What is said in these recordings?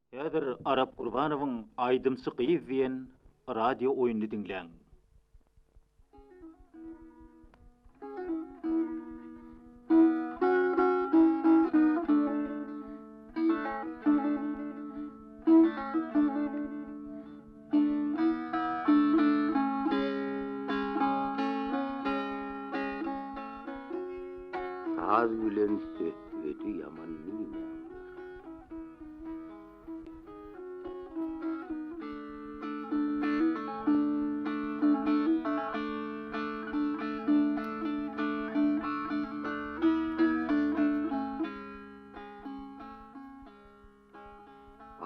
Häzir Arap Gurbanowyň Aýdymçy gyz diýen radio oýnuny diňläň. Saz bilen söhbedi ýaman diýmäňler.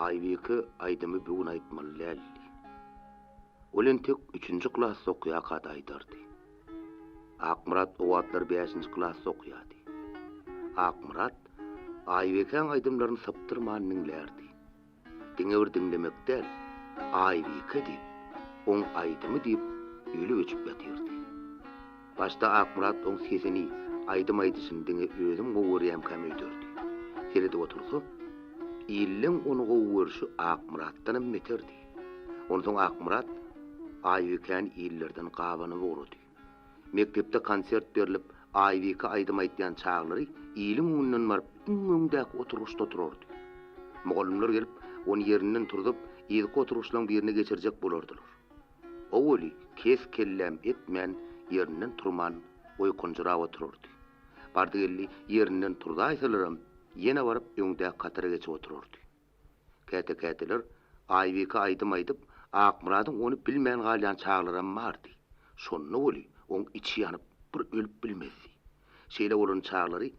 Aýbike aýdymy bu gün aýtmaly däldi. Ol entek üçünji klasda okaýarka-da aýdardy. Akmyrat o wagtlar bäşinji klasda okaýardy. Akmyrat Aýbikäň aýdymlaryny sypdyrman diňlärdi. Diňe bir diňlemek däl, Aýbike diýip, oň aýdymy diýip ölüp-öçüp ýatyrdy. Başda Akmyrat oň sesini, aýdym aýdyşyny diňe özüm gowy görýämkäm öýderdi. Seredip otursa, illeň ony gowy görşi Akmyratdanam beterdi. Onsoň Akmyrat Aýbikäni illerden gabanyp ugrady. Mekdepde konsert berlip, Aýbike aýdym aýdýan çaglary iliň öňünden baryp, iň öňdäki oturgyçda oturardy. Mugallymlar gelip, ony ýerinden turzup, yzky oturgyçlaryň birine geçirjek bolardylar. O weli kes-kelläm etmän, ýerinden turman, oýkanjyrap oturardy. Bardy-geldi ýerinden turzaýsalaram, ýene baryp öňdäki hatara geçip oturardy. Käte-käteler Aýbike aýdym aýdyp, Akmyradyň ony bilmän galýan çaglaram bardy. Şonda weli oň içi ýanyp, bir ölüp bilmezdi. Şeýle bolan çaglary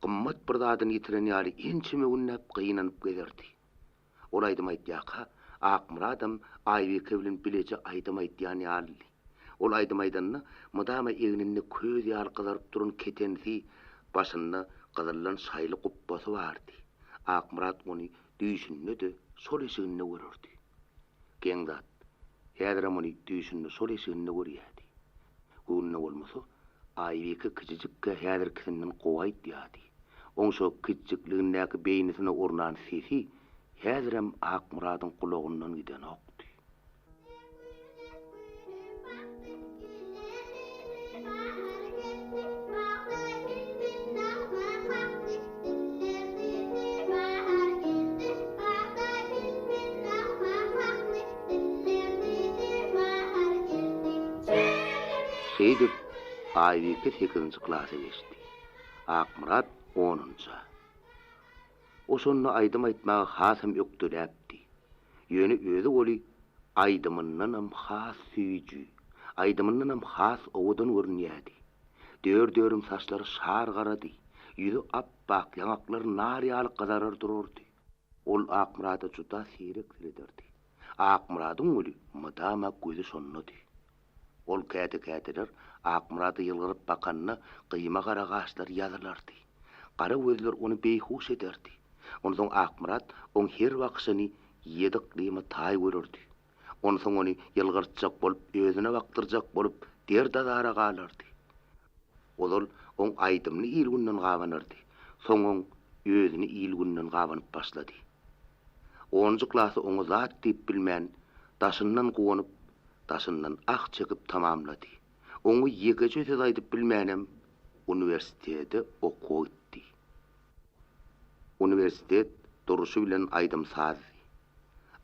gymmat bir zadyny ýitiren ýaly ençeme günläp gynanyp gezerdi. Ol aýdym aýtýarka, Akmyradam Aýbike bilen bileje aýdym aýdýan ýalydy. Ol aýdym aýdanda, mydama egninde köz ýaly gyzaryp duran ketenisi, başynda gyzyldan şaýly gupbasy bardy. Akmyrat ony düýşünde-de şol eşiginde görerdi. Geň zat, häzirem ony düýşünde şol eşiginde görýärdi. Göwnüne bolmasa, Aýbike kiçijikkä häzirkisinden gowy aýdýardy. Oň şo kiçijikligindäki beýnisine ornan sesi häzirem Akmyradyň gulagyndan gidenokdy. Şeýdip, Aýbike sekizinji klasa geçdi. Akmyrat onunja. O şonda aýdym aýtmaga hasam ökdeläpdi. Ýöne özi weli aýdymyndanam has süýji, aýdymyndanam has owadan görünýärdi. Dör-dörüm saçlary şar garady, ýüzi ap-ak, ýaňaklary nar ýaly gyzarar durardy. Ol Akmyrada juda seýrek serederdi. Akmyradyň weli mydama gözi şondady. Ol käte-käteler Akmyrada ýylgyryp bakanda gyýma gara gaşlary ýazylardy. Gara gözler ony beýhuş ederdi. Onsoň Akmyrat oň her bakyşyny ýedi yklyma taý görerdi. Onsoň ony ýylgyrtjak bolup, özüne bakdyrjak bolup derd-azara galardy. Ozal oň aýdymyny il-günden gabanardy, soň oň özüni il-günden gabanyp başlady. Onunjy klasy oňa zat diýip bilmän, daşyndan guwanyp, daşyndan ah çekip tamamlady. Oňa ýekeje söz aýdyp bilmänem uniwersitete okuwa gitdi. Uniwersitet duruşy bilen aýdym-sazdy.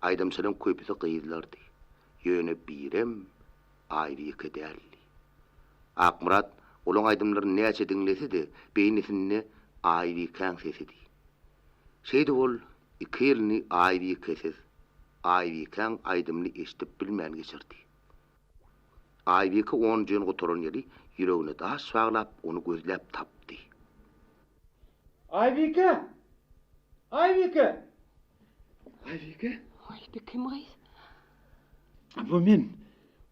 Aýdymçylaryň köpüsi gyzlardy. Ýöne birem Aýbike däldi. Akmyrat olaň aýdymlaryny näçe diňlese-de, beýnisinde Aýbikäň sesidi. Şeýdip ol iki ýylyny Aýbikesiz, Aýbikäň aýdymyny eşidip bilmän geçirdi. Aýbike onunjyny gutaran ýeri ýüregine daş baglap ony gözläp tapdy. Aýbike! Aýbike! Aýbike? Waý, bu kim gyz? Bu men.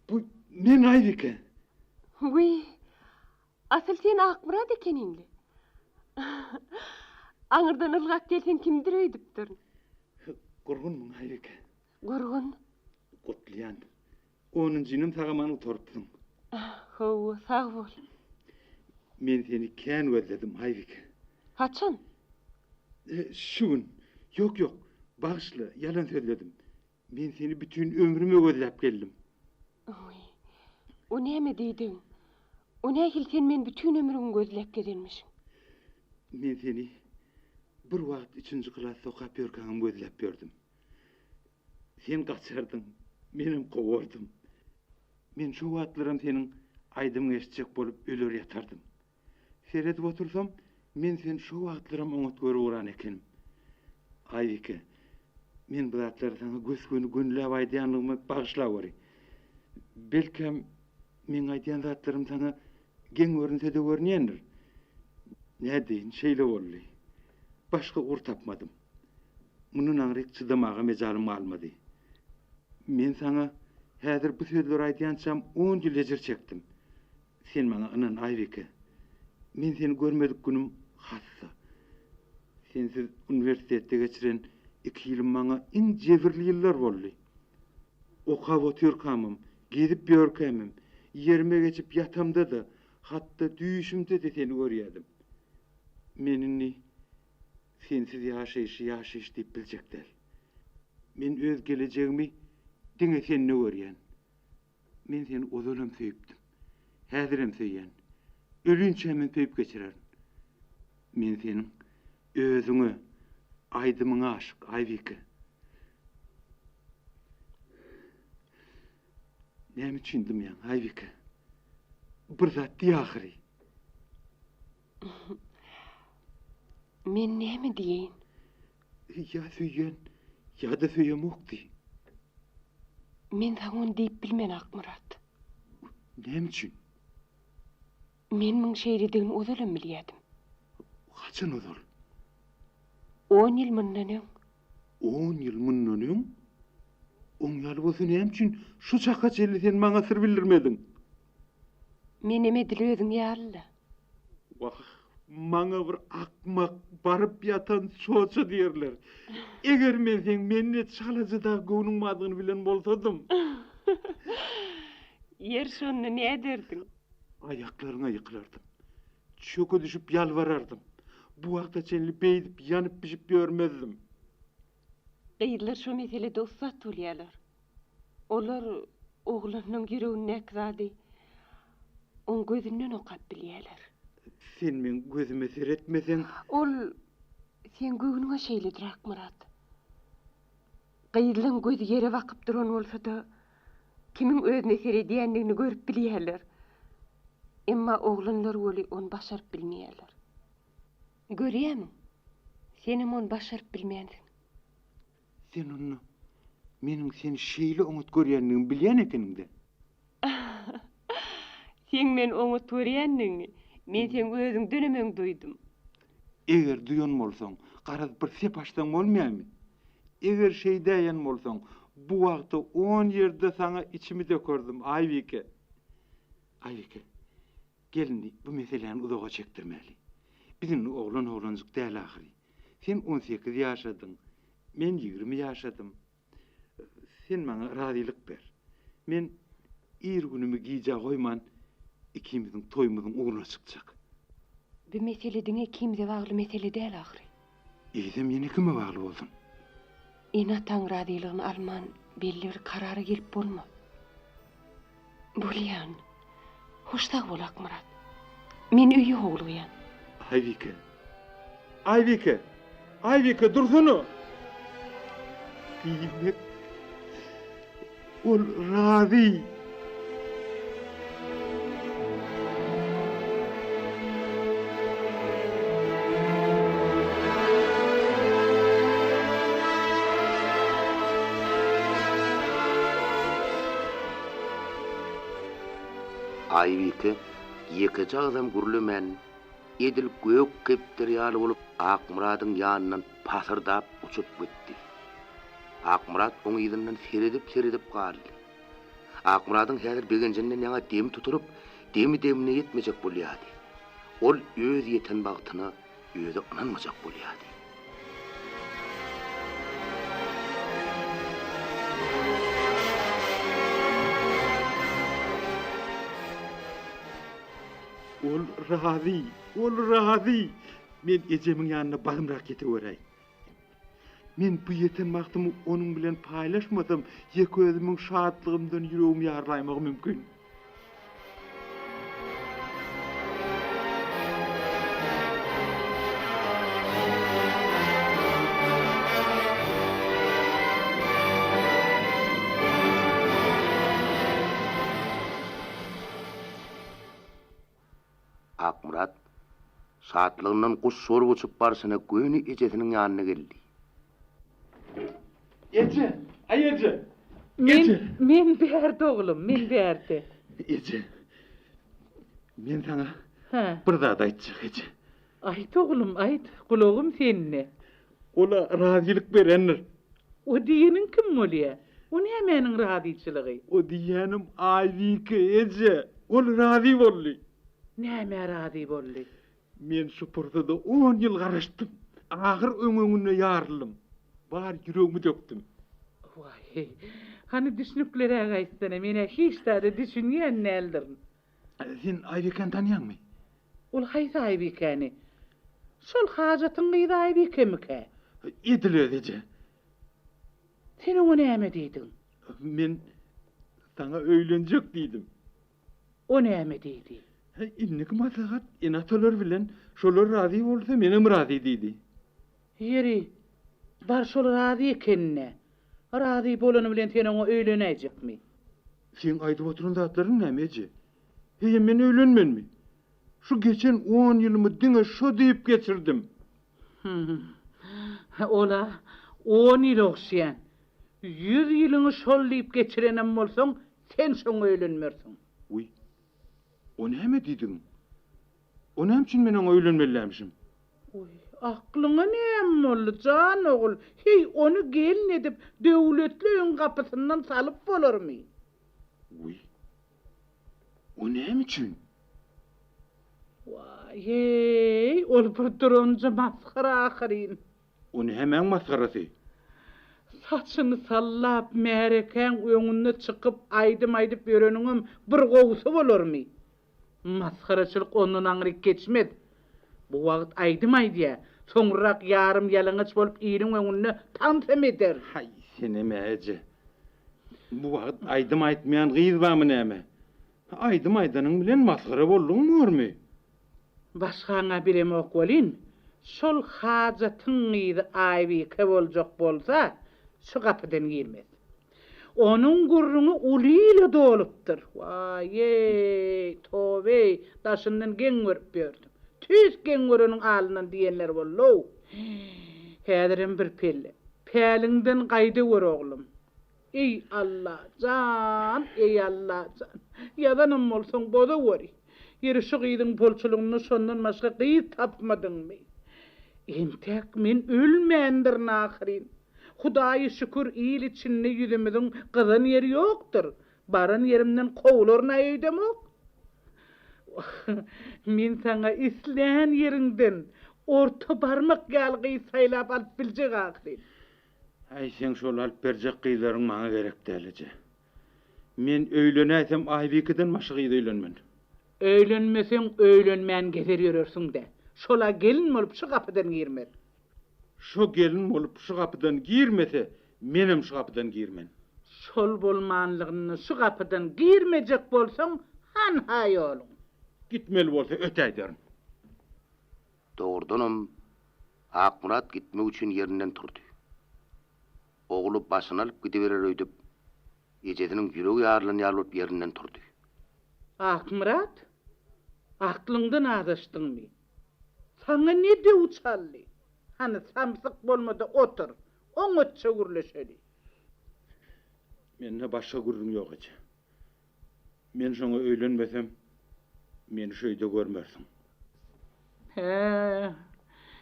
Bu men Aýbike. Wiý, asyl sen Akmyrat ekeniň-le. Aňyrdan ylgap gelseň kimdir öýdüpdirin. Gurgunmyň Aýbike? Gurgun. Gutlaýan. Onunjynam sag-aman gutarypsyň. Hawa, sag bol. Men seni kän gözledim, Aýbike. Haçan? Şu gün. Ýok, ýok. Bagyşla, ýalan sözledim. Men seni bütin ömrüme gözläp geldim. Oý, o näme diýdigiň? O nähili sen meni bütin ömrüňi gözläp gezenmişiň? Men seni bir wagt üçünji klasda okap ýörkäňem gözläp ýördüm. Sen gaçardyň, menem kowardym. Men şo wagtlaram seniň aýdymyňy eşitjek bolup öler ýatardym. Seredip otursam, men seni şo wagtlaram oňat görüp ugran ekenim. Aýbike, men bu zatlary saňa gös-göni gönüläp aýdýanlygymy bagyşlaweri. Belkäm, meň aýdýan zatlarym saňa geň görünse-de görünýändir. Nädeýin, şeýle boldy. Başga ugur tapmadym. Mundan aňryk çydamaga mejalym galmady. Men saňa häzir bu sözleri aýdýançam on ýyl ejir çekdim. Sen maňa ynan, Aýbike. Men seni görmedik günüm hassa. Sensiz uniwersitetde geçiren iki ýylym maňa iň jebirli ýyllar boldy. Okap otyrkamam, gezip ýörkämem, ýerime geçip ýatamda-da, hatda düýşümde-de seni görýärdim. Men indi Sensiz ýaşaýşy ýaşaýyş diýip biljek däl. Men öz gelejegimi diňe sende görýän. Men seni ozalam söýüpdim. Häzirem söýýän. Ölinçämem söýüp geçirerin. Men seniň özüňe, aýdymyňa aşyk, Aýbike. Näme üçin dymýaň, Aýbike? Bir zat diý ahyry. Men näme diýeýin? Ýa söýýän, ýa-da söýemok diý. Men saňa ony diýip bilmen, Akmyrat. Näme üçin? Men muň şeýledigini ozalam bilýädim. Haçan ozal? On ýyl mundan öň. On ýyl mundan öň? Oň ýaly bolsa näme üçin şu çaka çenli sen maňa syr bildirmediň? Menem edil özüň ýaly-la. Wah, maňa bir akmak, baryp ýatan çoça diýerler. Eger men seň mende çalaja dagy göwnüň bardygyny bilen bolsadym. Ýer şonda näderdiň? Aýaklaryňa ýykylardym. Çöke düşüp ýalbarardym. Bu wagta çenli beýdip ýanyp-bişip ýörmezdim. Gyzlar şo meselede ussat bolýarlar. Olar oglanyň ýüregindäki zady oň gözünden okap bilýärler. Sen meň gözüme seretmeseň. Ol seň göwnüňe şeýledir, Akmyrat. Gyzlaň gözi ýere bakyp duran bolsa-da, kimiň özüne seredýändigini görüp bilýärler. Emma oglanlar weli ony başaryp bilmeýärler. Görýärmiň, senem ony başaryp bilmänsiň. Sen onda meniň seni şeýle oňat görýändigimi bilýän ekeniň-dä. Seň meni oňat görýändigiňi men seň özüňdenem öň duýdum. Eger duýan bolsaň, garaz bir sep açsaň bolmaýarmy? Eger şeýdäýen bolsaň, bu wagta on ýerde saňa içimi dökerdim, Aýbike. Aýbike, gel indi bu meseläni uzaga çekdirmäli. Biz indi oglan-oglanjyk däl ahyry. Sen on sekiz ýaşadyň, men ýigrimi ýaşadym. Sen maňa razylyk ber. Men ir günümi gijä goýman, ikimiziň toýumyzyň ugruna çykjak. Bu mesele diňe ikimize bagly mesele däl ahyry. Eýsem ýene kime bagly bolsun? Ene-ataň razylygyny alman belli bir karara gelip bolmaz. Bolýan. Hoş sag bol Akmyrat. Men öýe howlugýan. Aýbike. Aýbike. Aýbike dursana. Diýmek ol razy. Aýbike ýekeje agzam gürlemän, edil gök kepderi ýaly bolup Akmyradyň ýanyndan pasyrdap uçup gitdi. Akmyrat oň yzyndan seredip-seredip galdy. Akmyradyň häzir begenjinden ýaňa demi tutulyp, demi-demine ýetmejek bolýardy. Ol öz ýeten bagtyna özi ynanmajak bolýardy. Ol razy, ol razy! Men ejemiň ýanyna basymrak ýeteweräýin. Men bu ýeten bagtymy onuň bilen paýlaşmasam, ýeke özümiň şatlygymdan ýüregim ýarylaýmagy mümkin. Akmyrat şatlygyndan guş bolup uçup barşyna göni ejesiniň ýanyna geldi. Eje! Aý eje! Men, men bärde oglum, men bärde. Eje, men saňa bir zat aýtjak eje. Aýt oglum, aýt, gulagym sende. Ol-a razylyk berendir. O diýeniň kim bolýa? O nämäniň razyçylygy? O diýýänim Aýbike eje. Ol razy boldy. Nämä razy boldy? Men şu pursada on ýyl garaşdym. Ahyr öň öňünde ýaryldym. Bar ýüregimi dökdüm. Waý, hany düşnükliräk aýtsana, men-ä hiç zada düşünýän däldirin. Sen Aýbikäni tanýaňmy? Ol haýsy Aýbikäni? Şol Hajatyň gyzy Aýbikemikä? Edil özi eje. Sen oňa näme diýdiň? Men saňa öýlenjek diýdim. O näme diýdi? Indiki maslahat ene-atalar bilen, şolar razy bolsa menem razy diýdi. Ýeri, bar şol razy ekeni-dä. Razy bolany bilen sen oňa öýlenäýjekmi? Seň aýdyp oturan zatlaryň näme eje? Heýem men öýlenmenmi? Şu geçen on ýylymy diňe şo diýip geçirdim. Hüm. Ol-a on ýyl ogşaýan. Ýüz ýylyňy şol diýip geçirenem bolsaň, sen şoňa öýlenmersiň. Wiý, o näme diýdigiň? O näme üçin men oňa öýlenmelilämişim? Oý, aklyňa näme boldy, jan ogul? Heý, ony gelin edip, döwletli öýüň gapysyndan salyp bolarmy? Wiý, o näme üçin? Waý-eý, ol bir duranja masgara ahyryn. O nämäň masgarasy? Saçyny sallap, märekäň öňünde çykyp aýdym aýdyp ýöreniňem bir gowusy bolarmy? Masgaraçylyk ondan aňryk geçmez. Bu wagt aýdym aýdýa, soňrak ýarym ýalaňaç bolup iliň öňünde tansam eder. Haý, senem-ä eje. Bu wagt aýdym aýtmaýan gyz barmy näme? Aýdym aýdanyň bilen masgara bolduň bormy? Başgaň-a bilemok welin, şol Hajatyň gyzy Aýbike boljak bolsa, şu gapydan girmez. Onuň gürrüňi uly ile dolupdyr. Waý-eý, toba-eý, daşyndan geň görüp ýördüm. Tüýs geň göreniň alyndan diýenleri boldy-ow. Häzirem bir pelle. Päliňden gaýdaweri, oglum. Eý, Alla jan, eý, Alla jan! Ýazanam bolsaň, bozaweri. Ýeri, şu gyzyň bolçulygynda şondan başga gyz tapmadyňmy? Entäk men ölmändirin ahyryn. Hudaýa şükür, il içinde ýüzümiziň gyzan ýeri ýokdur. Baran ýerimden kowlaryn-a öýdemok. Wah, men saňa islän ýeriňden orta barmak ýaly gyz saýlap alyp biljek ahyryn. Äý, seň şol alyp berjek gyzlaryň maňa gerek däl, eje. Men öýlenäýsem Aýbikeden başga gyza öýlenmen. Öýlenmeseň, öýlenmän gezer ýörersiň-dä. Şol-a gelin bolup şu gapydan girmez. Şo gelin bolup şu gapydan girmese, menem şu gapydan girmen. Şol bolmanlygynda şu gapydan girmejek bolsaň, hanha ýoluň. Gitmeli bolsa ötäýderin. Dogrudanam, Akmyrat gitmek üçin ýerinden turdy. Ogly başyny alyp gidiberer öýdüp, ejesiniň ýüregi ýarylan ýaly bolup ýerinden turdy. Akmyrat, aklyňdan azaşdyňmy? Saňa ne döw çaldy? Hany, samsyk bolma-da otur, oňatja gürleşeli. Mende başga gürrüň ýok, eje. Men şoňa öýlenmesem, meni şu öýde görmersiň. Hä,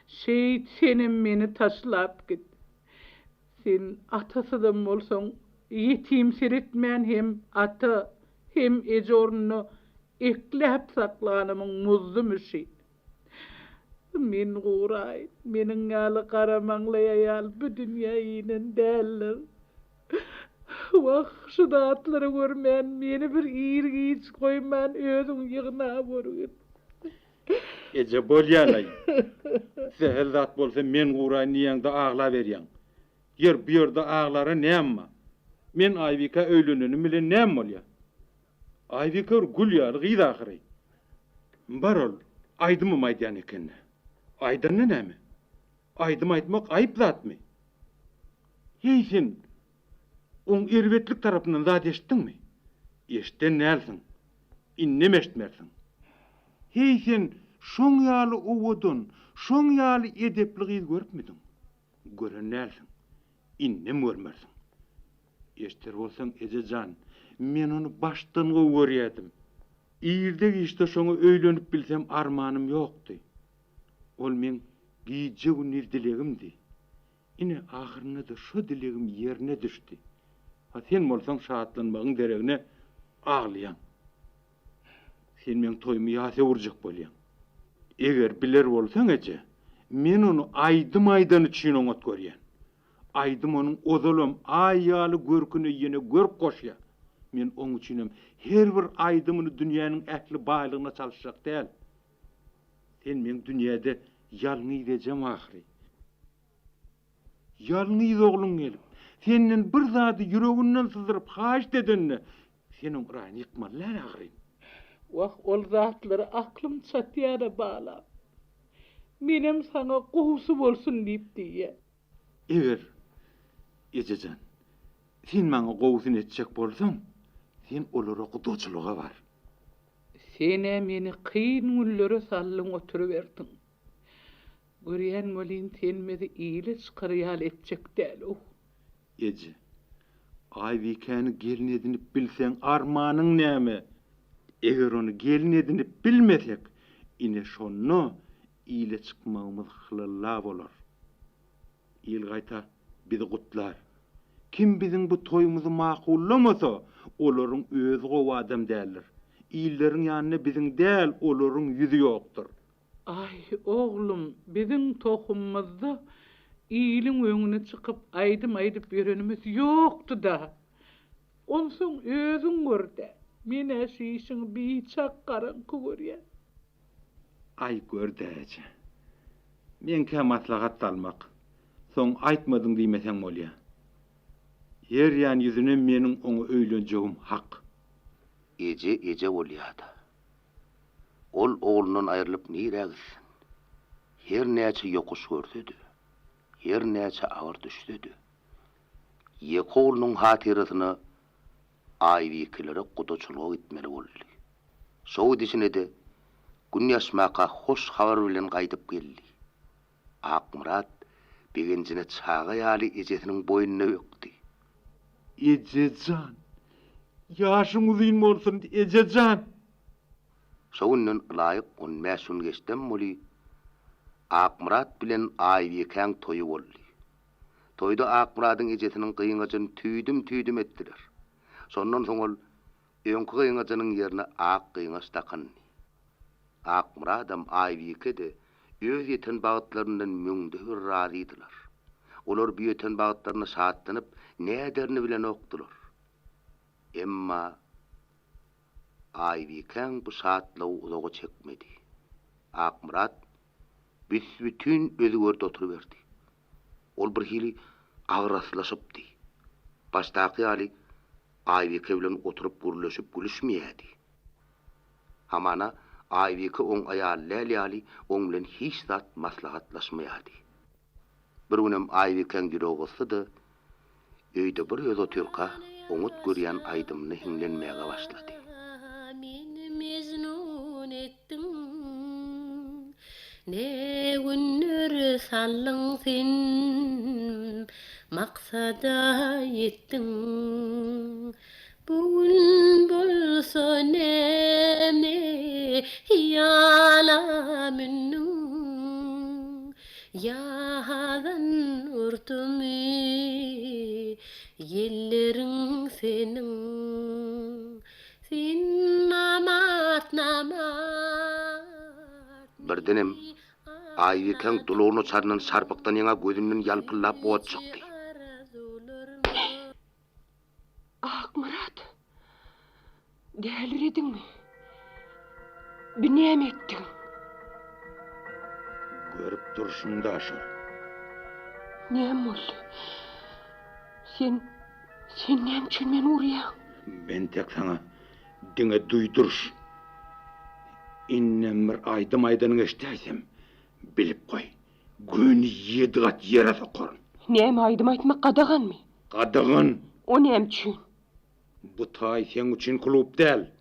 şeýt senem meni taşlap git. Sen atasyzam bolsaň, ýetim seretmän hem ata, hem eje ornunda ekläp saklanymyň muzdumy şi? Men guraýyn, meniň ýaly garamaňlaý aýal bu dünýä inen däldir. Wah, şu zatlary görmän, meni bir ir-giç goýman özüň ýygnap görgün. Eje, bolýa-laý. Sähel zat bolsa men guraýyn diýýäň-de aglaberýäň. Ýör, bu ýerde aglara näme bar? Men Aýbikä öýlenenim bilen näme bolýar? Aýbike bir gül ýaly gyz ahyry. Bar ol, aýdymam aýdýan eken-dä. Aýdanda näme? Aýdym aýtmak aýyp zatmy? Heý sen oň erbetlik tarapyndan zat eşitdiňmi? Eşiden dälsiň. Indem eşitmersiň. Heý sen şoň ýaly owadan, şoň ýaly edepli gyz görüpmidiň? Gören dälsiň. Indem görmersiň. Eşder bolsaň eje jan, men ony başdan gowy görýädim. Irde-giçde şoňa öýlenip bilsem armanym ýokdy. Ol meň gije-gündiz dilegimdi. Ine, ahyrynda-da şo dilegim ýerine düşdi. A sen bolsaň şatlanmagyň deregine aglaýaň. Sen meň toýumy ýas öwürjek bolýaň. Eger biler bolsaň eje, men ony aýdym aýdany üçin oňat görýän. Aýdym onuň ozalam aý ýaly görküne ýene görk goşýar. Men oň üçinem her bir aýdymyny dünýäniň ähli baýlygyna çalyşjak däl. Sen meň dünýäde ýalňyz ejem ahyry. Ýalňyz ogluň gelip, senden bir zady ýüreginden syzdyryp haýyşt edende, sen oň yraýyny ýykmaly däl ahyryn. Wah, ol zatlara aklym çatýar-a, balam. Menem saňa gowusy bolsun diýip diýýän. Eger, eje jan, sen maňa gowusyny etjek bolsaň, sen olara gudaçylyga bar. Sen-ä meni kyn günlere saldyň oturyberdiň. Görýän welin sen bizi ile çykar ýaly etjek däl-ow. Eje, Aýbikäni gelin edinip bilseň armanyň näme? Eger ony gelin edinip bilmesek, ine şonda ile çykmagymyz hylalla bolar. Il gaýta bizi gutlar. Kim biziň bu toýumyzy makullamasa, olaryň özi gowy adam däldir. Illeriň ýanynda biziň däl, olaryň ýüzi ýokdur. Aý, oglum, biziň tohumymyzda iliň öňüne çykyp aýdym aýdyp ýörenimiz ýokdy-da. Onsoň özüň gör-dä, men-ä şu işiňi biçak garaňky görýän. Aý, gör-dä, eje. Meňkä maslahat salmak. Soň aýtmadyň diýmeseň bolýa. Her ýan ýüzüne meniň oňa öýlenjegim hak. Eje eje bolýa-da. Ol oglundan aýrylyp nirä gitsin? Her näçe ýokuş görse-de, her näçe agyr düşse-de, ýeke oglunyň hatyrasyna Aýbikilere gudaçylyga gitmeli boldy. Şo gidişine-de Gün ýaşmaka hoş habar bilen gaýdyp geldi. Akmyrat begenjine çaga ýaly ejesiniň boýnuna bökdi. Eje jan! Ýaşyň uzyn bolsun, eje jan! Şo günden ylaýyk on bäş gün geçdem weli, Akmyrat bilen Aýbikäň toýy boldy. Toýda Akmyradyň ejesiniň gyňajyny tüýdüm-tüýdüm etdiler. Şondan soň ol öňki gyňajynyň ýerine ak gyňaç dakyndy. Akmyradam, Aýbike-de öz ýeten bagtlaryndan müňde bir razydylar. Olar bu ýeten bagtlaryna şatlanyp, näderini bilenokdylar. Emma Aýbikäň bu şatlygy uzaga çekmedi. Akmyrat büs-bütin özgerdi oturyberdi. Ol birhili agraslaşypdy. Başdaky ýaly Aýbike bilen oturyp gürleşip gülüşmeýärdi. Hamana, Aýbike oň aýaly däl ýaly, oň bilen hiç zat maslahatlaşmaýardy. Bir günem Aýbikäň ýüregi gysdy-da, öýde bir özi otyrka, oňat görýän aýdymyny hiňlenmäge başlady. Meni mejnun etdiň, ne günlere saldyň sen, maksada ýetdiň. Bu gün bolsa näme hyýala mündüň, Ýa hazan urdumy ýelleriň seniň? Sen namart, namart. Birdenem, Aýbikäň dulugyna çalnan şarpykdan ýaňa gözünden ýalpyldap ot çykdy. Akmyrat, dälirediňmi? Bi näme etdigiň? Görüp durşuň-da şol. Näme boldy? Sen, sen näme üçin meni urýaň? Men tek saňa diňe duýduryş. Indem bir aýdym aýdanyňy eşidäýsem, bilip goý, göni ýedi gat ýere sokaryn. Näme aýdym aýtmak gadaganmy? Gadagan! O näme üçin? Bu taý seň üçin klub däl.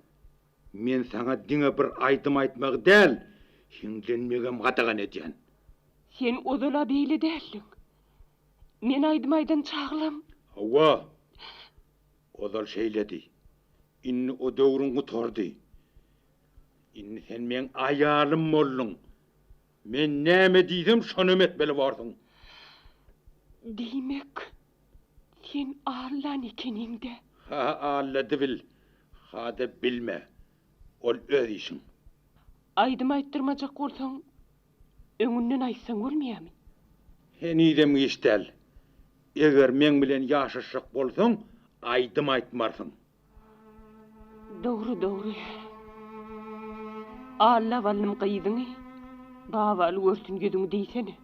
Men saňa diňe bir aýdym aýtmagy däl, hiňlenmegem gadagan edýän. Sen ozal-a beýle däldiň. Men aýdym aýdan çaglam. Hawa, ozal şeýledi. Indi o döwrüň gutardy. Indi sen meň aýalym bolduň. Men näme diýsem, şonam etmeli borsuň. Diýmek, sen Allan ekeniň-dä? Ha, Allady bil, ha-da bilme. Ol öz işiň. Aýdym aýtdyrmajak bolsaň, öňünden aýtsaň bolmaýarmy? Henizem giç däl. Eger meň bilen ýaşaşjak bolsaň, aýdym aýtmarsyň. Dogry, dogry. Alla ballym gyzyňy, Babaly görsün ýüzüňi diýsene.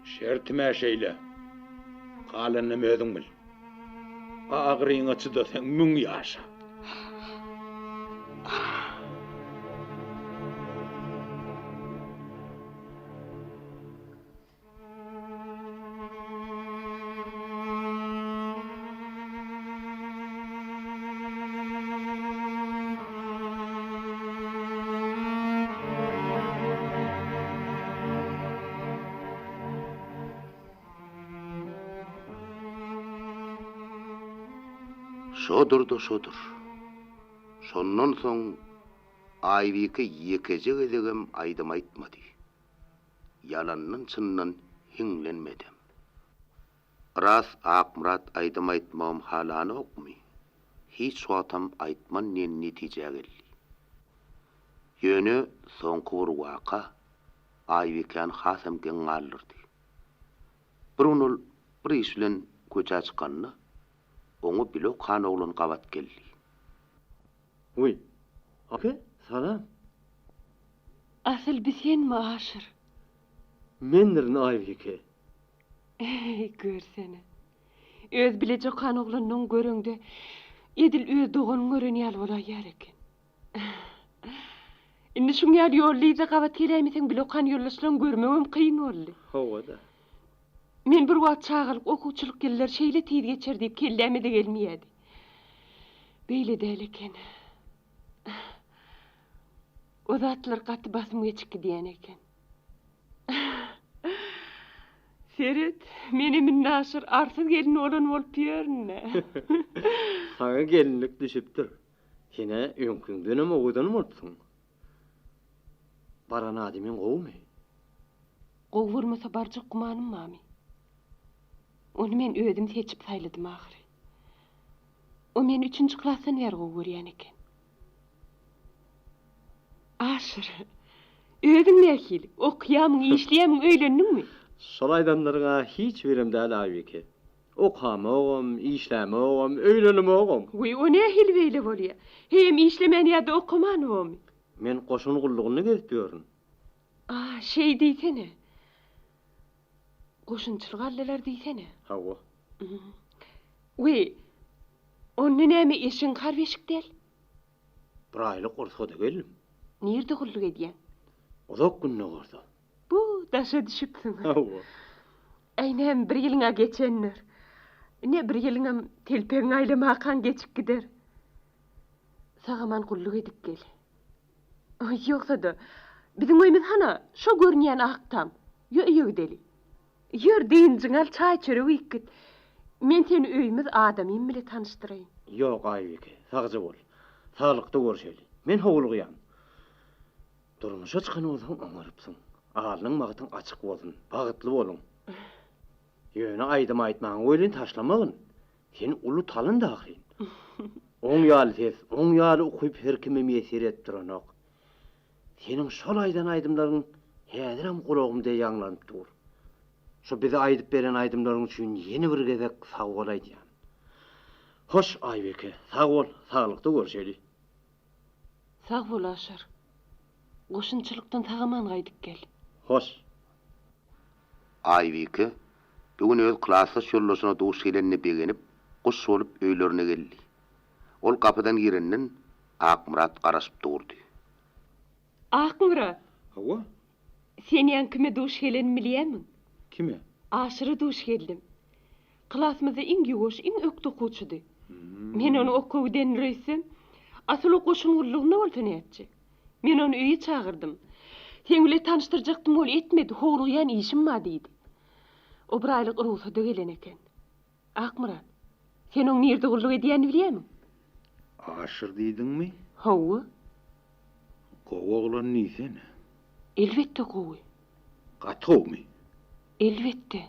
Şertim-ä şeýle. Galanynam özüň bil. Agyryňa çydasaň müň ýaşa. Şodur-da şodur. Şondan soň Aýbike ýekeje gezegem aýdym aýtmady. Ýalandan-çyndan hiňlenmedem. Ras Akmyrat aýdym aýtmagym halanokmy? Hiç wagtam aýtman diýen netijä geldi. Ýöne soňky bir waka Aýbikäni hasam geň galdyrdy. Bir gün ol bir iş bilen köçä çykanda, oňa bile okan oglan gabat geldi. Wiý, ake, salam. Asyl bi senmi, Aşyr? Mendirin, Aýbike. Eý, görsene. Öz bileje okan oglanyny göreňde, edil öz doganyňy gören ýaly bolaýýar eken. Indi şuň ýaly ýolly-yzda gabat geläýmeseň bile okan ýoldaşlaryňy görmegem kyn boldy. Hawa-da. Men bir wagt çagalyk, okuwçylyk ýyllary şeýle tiz geçer diýip kelläme-de gelmeýärdi. Beýle däl eken. O zatlar gaty basym geçip gidýän eken. Seret, menem indi Aşyr arsyz gelin bolan bolup ýörün-dä. Saňa gelinlik düşüpdir. Sen-ä öňküňdenem owadan bolupsyň. Baran adamyň gowumy? Gowy bolmasa barjak gümanym barmy? Ony men özüm seçip saýladym ahyry. O meni üçünji klasdan bäri gowy görýän eken. Aşyr, özüň nähili? Okaýamyň, işleýämiň, öýlendiňmi? Şol aýdanlaryň-a hiç birem däl, Aýbike. Okamogam, işlämogam, öýlenemogam. Wiý, o nähili beýle bolýa? Heýem işlemän ýa-da okaman bomy? Men goşun gullugynda gezip ýörün. A, şeý diýsene. Goşunçylyk aldylar diýsene. Hawa. Wiý, onda näme eşigiň harby eşik däl? Bir aýlyk rugsada geldim. Nirde gulluk edýäň? Uzak Gündogarda. Bu, daşa düşüpsiň. Hawa. Äý, näme, bir ýylyň-a geçendir. Ine, bir ýylyňam telpegiňi aýlamakaň geçip gider. Sag-aman gulluk edip gel. Ýogsa-da, biziň öýümiz hana, şo görünýän ak tam. Ýö, öýe gideli. Ýör, dynjyňy al, çaý-çörek iýip git. Men seni öýümiz, adamym bile tanyşdyraýyn. Ýok, Aýbike, sagja bol. Saglykda görşeli. Men howlugýan. Durmuşa çykan bolsaň oňarypsyň. Alnyň bagtyň açyk bolsun. Bagtly boluň. Ýöne aýdym aýtmagyňy welin taşlamagyn. Sen uly talynt ahyryn. Oň ýaly ses, oň ýaly ukyp her kime miýesser edip duranok. Seniň şol aýdan aýdymlaryň häzirem gulagymda ýaňlanyp dur. Şu bize aýdyp beren aýdymlaryň üçin ýene bir gezek sag bol aýdýan. Hoş, Aýbeke, sag bol, saglykda görşeli. Sag bol, Aşyr. Goşunçylykdan sag-aman gaýdyp gel. Hoş. Aýbike bu gün öz klasdaş ýoldaşyna duş gelenine begenip, Guş bolup öýlerine geldi. Ol gapydan girenden Akmyrat garaşyp durdy. Akmyrat! Hawa. Sen ýaňy kime duş gelenimi bilýärmiň? Kime? Aşyra duş geldim. Klasymyzda iň ýuwaş, iň ökde okuwçydy. Men ony okuwa gidendir öýtsem, asyl o goşun gullugynda bolsa nätjek? Men ony öýe çagyrdym. Seň bile tanyşdyrjakdym ol etmedi, howlugýan işim bar diýdi. O bir aýlyk rugsada gelen eken. Akmyrat, sen oň nirde gulluk edýänini bilýärmiň? Aşyr diýdiňmi? Hawa. Gowy oglan diýsene. Elbetde gowy. Gaty gowumy? Elbetde.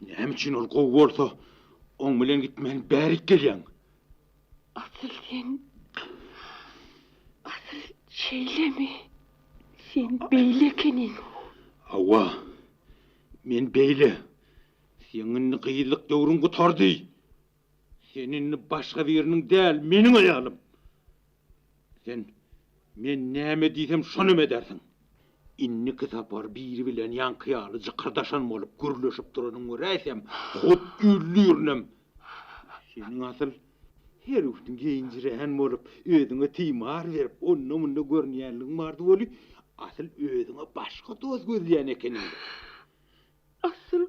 Näme üçin ol gowy bolsa, oň bilen gitmän bärik gelýäň? Asyl sen, asyl şeýlemi? Sen beýle ekeniň. Hawa, men beýle. Seň indi gyzlyk döwrüň gutardy. Sen indi başga biriniň däl, meniň aýalym. Sen men näme diýsem şonam edersiň. Indiki sapar biri bilen ýaňky ýaly jykyrdaşan bolup gürleşip duranyňy göräýsem, hut öldürinem. Seniň asyl her gün geýinjirän bolup, özüňe timar berip, onda-munda görünýänligiň bardy weli, asyl özüňe başga dost gözleýän ekeniň-dä. Asyl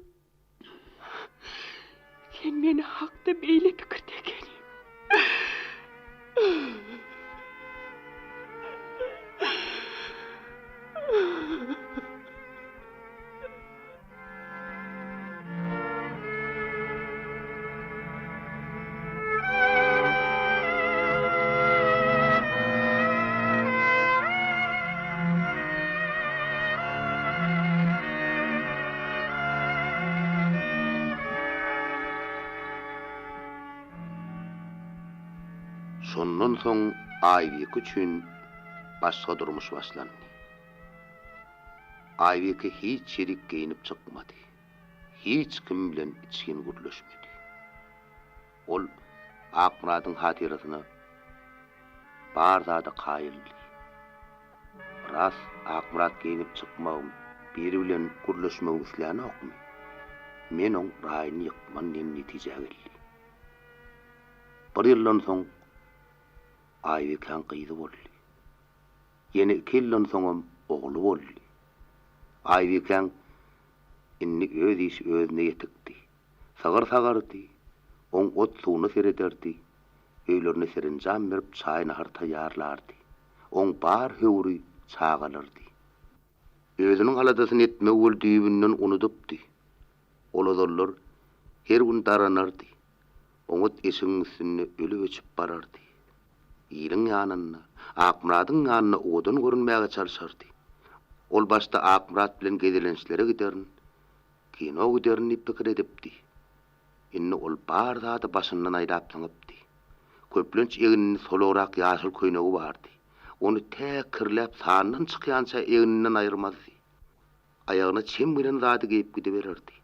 sen meni hakda beýle pikirde ekeniň. Şondan soň Aýbike üçin başga durmuş başlandy. Aýbike hiç ýerik geýnip çykmady. Hiç kim bilen içgin gürleşmedi. Ol Akmyradyň hatyrasyna bar zada kaýyldy. Ras, Akmyrat geýnip çykmagymy, biri bilen gürleşmegimi islänokmy? Men oň raýyny ýykman diýen netijä geldi. Bir ýyldan soň Aýbikäň gyzy boldy. Ýene iki ýyldan soňam ogly boldy. Aýbikäň indi öz işi özüne ýetikdi. Sygyr sagardy, oň ot-suwuna serederdi, öýlerine serenjam berip çaý-nahar taýýarlardy. Oň bar höwri çagalardy. Özüniň aladasyny etmegi ol düýbünden unudypdy. Ol ozallar her gün daranardy, oňat eşigiň üstünde ölüp-öçüp barardy. Iliň ýanynda, Akmyradyň ýanynda owadan görünmäge çalşardy. Ol başda Akmyrat bilen gezelençlere giderin, Kino giderin diýip pikir edipdi. Indi ol bar zady başyndan aýlap zyňypdy. Köplenç egninde solagrak ýaşyl köýnegi bardy. Ony tä kirläp sandan çykýança egninden aýyrmazdy. Aýagyna çem gelen zady geýip gidibererdi.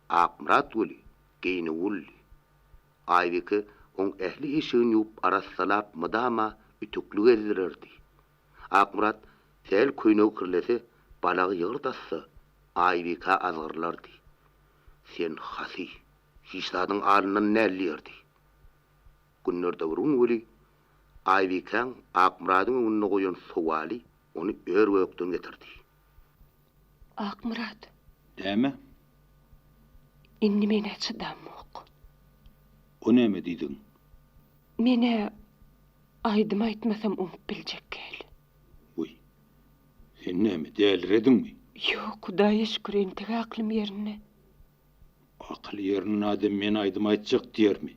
Akmyrat weli geýnüwlidi. Aýbike oň ähli eşigini ýuwup arassalap mydama ütükli gezdirerdi. Akmyrat sähel köýnegi kirlese, balagy ýygyrt atsa, Aýbike azgyrylardy. Sen hasy, hiç zadyň alyndan däl diýerdi. Günlerde bir gün weli Aýbikäň Akmyradyň öňünde goýan sowaly ony ör-gökden getirdi. Akmyrat. Näme? Indi men-ä çydamok. O näme diýdigiň? Men-ä aýdym aýtmasam oňup biljek däl. Wiý, sen näme, dälirediňmi? Ýok, Hudaýa şükür, entek aklym ýerinde. Akyly ýerinde adam men aýdym aýtjak diýermi?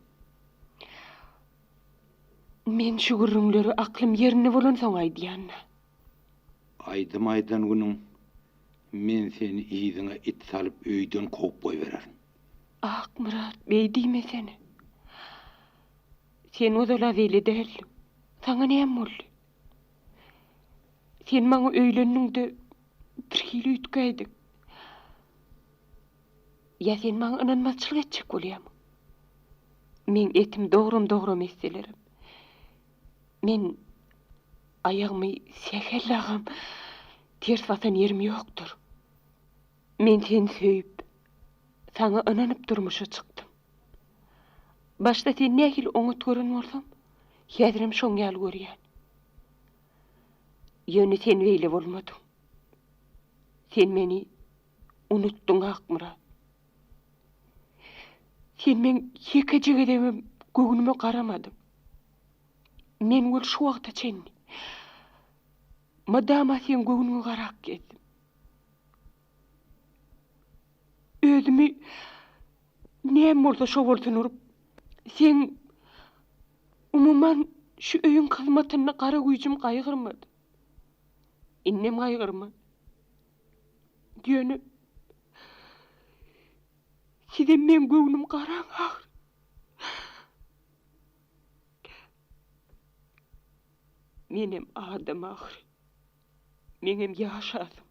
Men şu gürrüňleri aklym ýerinde bolansoň aýdýan-da. Aýdym aýdan günüň men seni yzyňa it salyp öýden kowup goýbererin. Akmyrat, beý diýmesene. Sen ozal-a beýle däldiň. Saňa näme boldy? Sen maňa öýlendiňde birhili üýtgäýdiň. Ýa sen maňa ynanmazçylyk etjek bolýarmyň? Meň etim dogram-dogram etselerim. Men aýagymy sähel dagam ters basan ýerim ýokdur. Men seni söýüp, saňa ynanyp durmuşa çykdym. Başda seni nähili oňat gören bolsam, häzirem şoň ýaly görýän. Ýöne sen beýle bolmadyň. Sen meni unutdyň, Akmyrat. Sen meň ýekeje gezegem göwnüme garamadyň. Men weli şu wagta çenli mydama seň göwnüňe garap gezdim. Özümi näme bolsa şo bolsun urup, seň, umuman, şu öýüň hyzmatynda gara güýjüm gaýgyrmady. Indem gaýgyrman. Ýöne sizem meň göwnüm garaň ahyry. Menem adam ahyry. Meňem ýaşasym,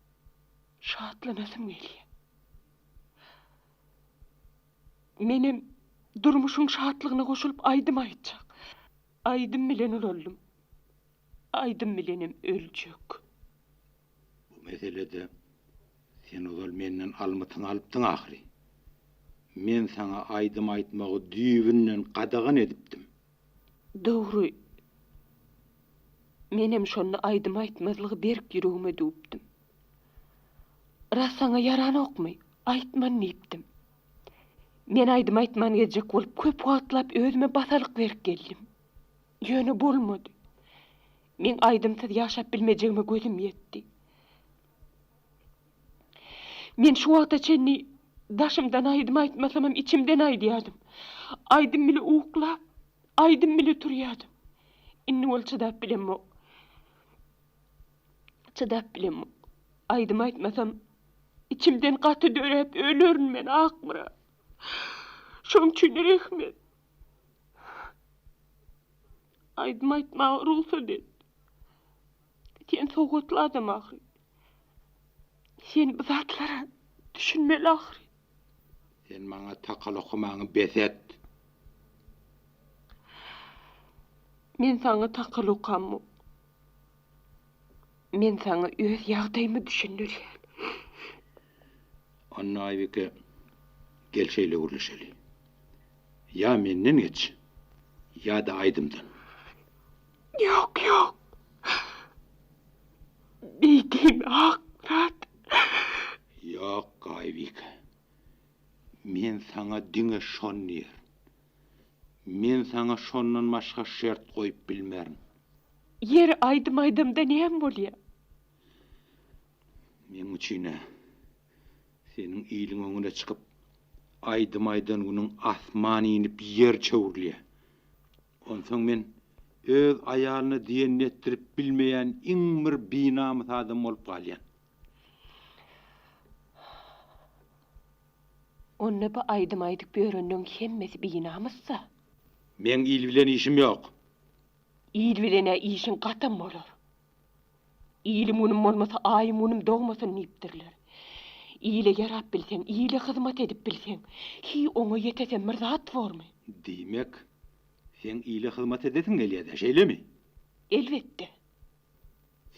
şatlanasym gelýär. Menem durmuşyň şatlygyna goşulyp aýdym aýtjak. Aýdym bilen ulaldym. Aýdym bilenem öljek. Bu meselede sen ozal menden almytyňy alypdyň ahyry. Men saňa aýdym aýtmagy düýbünden gadagan edipdim. Dogry. Menem şonda aýdym aýtmazlygy berk ýüregime düwüpdim. Ras saňa ýaranokmy, aýtman diýipdim. Men aýdym aýtman gezjek bolup köp wagtlap özüme basalyk berip geldim. Ýöne bolmady. Meň aýdymsyz ýaşap bilmejegime gözüm ýetdi. Men şu wagta çenli daşymdan aýdym aýtmasamam içimden aýdýardym. Aýdym bile uklap, aýdym bile turýardym. Indi ol çydap bilemok. Çydap bilemok. Aýdym aýtmasam içimden gaty döräp ölerin men Akmyrat. Şoň üçin rehm et. Aýdym aýtmaga rugsat et. Sen sowatly adam ahyry. Sen bu zatlara düşünmeli ahyry. Sen maňa takal okamaňy bes et. Men saňa takal okamok. Men saňa öz ýagdaýymy düşündirýän. Onda Aýbike, gel şeýle gürleşeli. Ýa menden geç, ýa-da aýdymdan. Ýok, ýok. Beý diýme, Akmyrat. Ýok, Aýbike. Men saňa diňe şony diýerin. Men saňa şondan başga şert goýup bilmerin. Ýeri aýdym aýdamda näme bolýa? Meň üçin-ä seniň iliň öňüne çykyp aýdym aýdan günüň asman inip ýer çöwrülýä. Onsoň men öz aýalyna diýenini etdirip bilmeýän iň bir binamys adam bolup galýan. Onda bu aýdym aýdyp ýörenleň hemmesi binamys-da. Meň il bilen işim ýok. Il bilen-ä işiň gatam bolar. Ilim günüm bolmasa, aýym günüm dogmasyn diýipdirler. Ile ýarap bilseň, ile hyzmat edip bilseň, hiý oňa ýetesem bir zat bormy? Diýmek, seň ile hyzmat edesiň gelýä-dä, şeýlemi? Elbetde.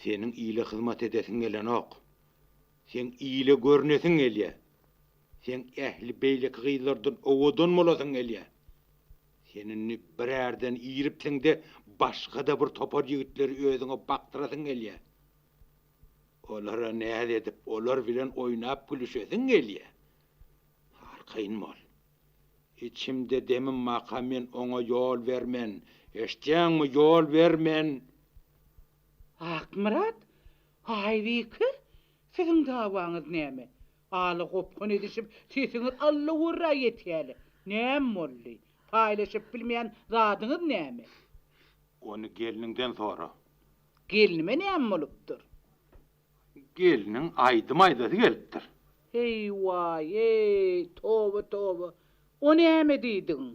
Seniň ile hyzmat edesiň gelenok. Seň ile görnesiň gelýä. Seň ähli beýleki gyzlardan owadan bolasyň gelýä. Sen indi bir ärden iripsiň-de, başga-da bir topar ýigitleri özüňe bakdyrasyň gelýär. Olara näz edip, olar bilen oýnap-gülüşesiň gelýär. Arkaýyn bol. Içimde demim barka men oňa ýol bermen. Eşidýäňmi, ýol bermen! Akmyrat, Aýbike, siziň dawaňyz näme? Ala gopgun edişip, sesiňiz allawörrä ýetýäle. Näme boldy? Paýlaşyp bilmeýän zadyňyz näme? Ony gelniňden sora. Gelnime näme bolupdyr? Gelniň aýdym aýdasy gelipdir. Heý, waý-eý, toba, toba. O näme diýdigiň?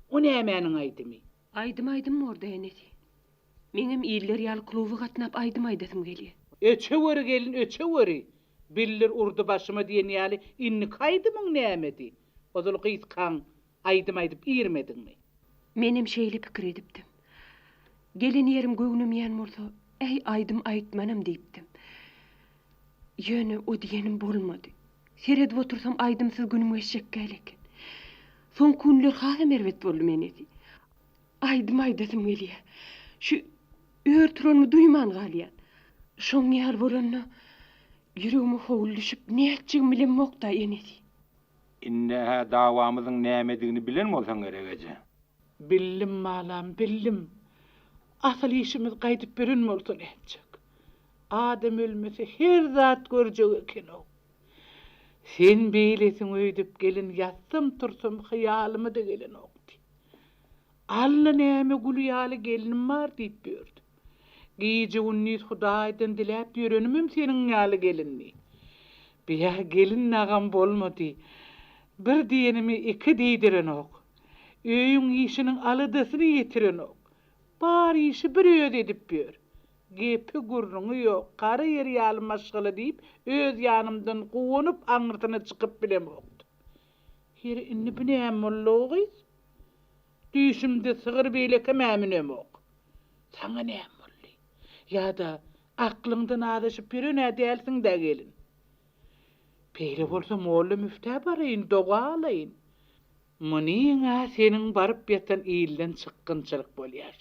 O nämäniň aýdymy? Aýdym aýdym borda, enesi. Meňem iller ýaly kluba gatnap aýdym aýdasym gelýä. Öçeweri gelin, öçeweri! Bildir urdy başyma diýen ýaly indiki aýdymyň nämedi? Ozal gyzkaň aýdym aýdyp irmediňmi? Menem şeýle pikir edipdim. Gelen ýerim göwnemeýän bolsa, äý aýdym aýtmanam diýipdim. Ýöne o diýenim bolmady. Seredip otursam aýdymsyz günüm geçjek däl eken. Soňky günler hasam erbet boldum enesi. Aýdym aýdasym gelýär. Şu ör turanymy duýman galýan. Şoň ýaly bolanda ýüregime howul düşüp nätjegimi bilemok-da enesi. Indi-hä dawamyzyň nämedigini bilen bolsaň gerek eje. Bildim balam, bildim. Asyl işimiz gaýdyp beren bolsa nätjek. Adam ölmese her zat görjek eken-ow. Sen beýlesiň öýdüp gelin ýatsam-tursam hyýalyma-da gelenokdy. Alla näme gül ýaly gelnim bar diýip ýördüm. Gije-gündiz Hudaýdan diläp ýörenimem seniň ýaly gelindi. Biýa gelin dagam bolmady. Bir diýenimi iki diýdirenok. Öýüň işiniň aladasyny ýetirenok. Bar işi bir özi edip ýör. Gepi gürrüňi ýok, gara ýer ýaly maşgala diýip, öz ýanymdan guwanyp aňyrsyna çykyp bilemokdym. Ýeri indi bu näme boldy-ow gyz? Düýşümde sygyr beýlekem-ä münemok. Saňa näme boldy? Ýa-da aklyňdan azaşyp ýören-ä dälsiň-dä gelin? Beýle bolsa molla-müftä baraýyn, doga alaýyn. Munyň-a seniň baryp ýatan ilden çykgynçylyk bolýar.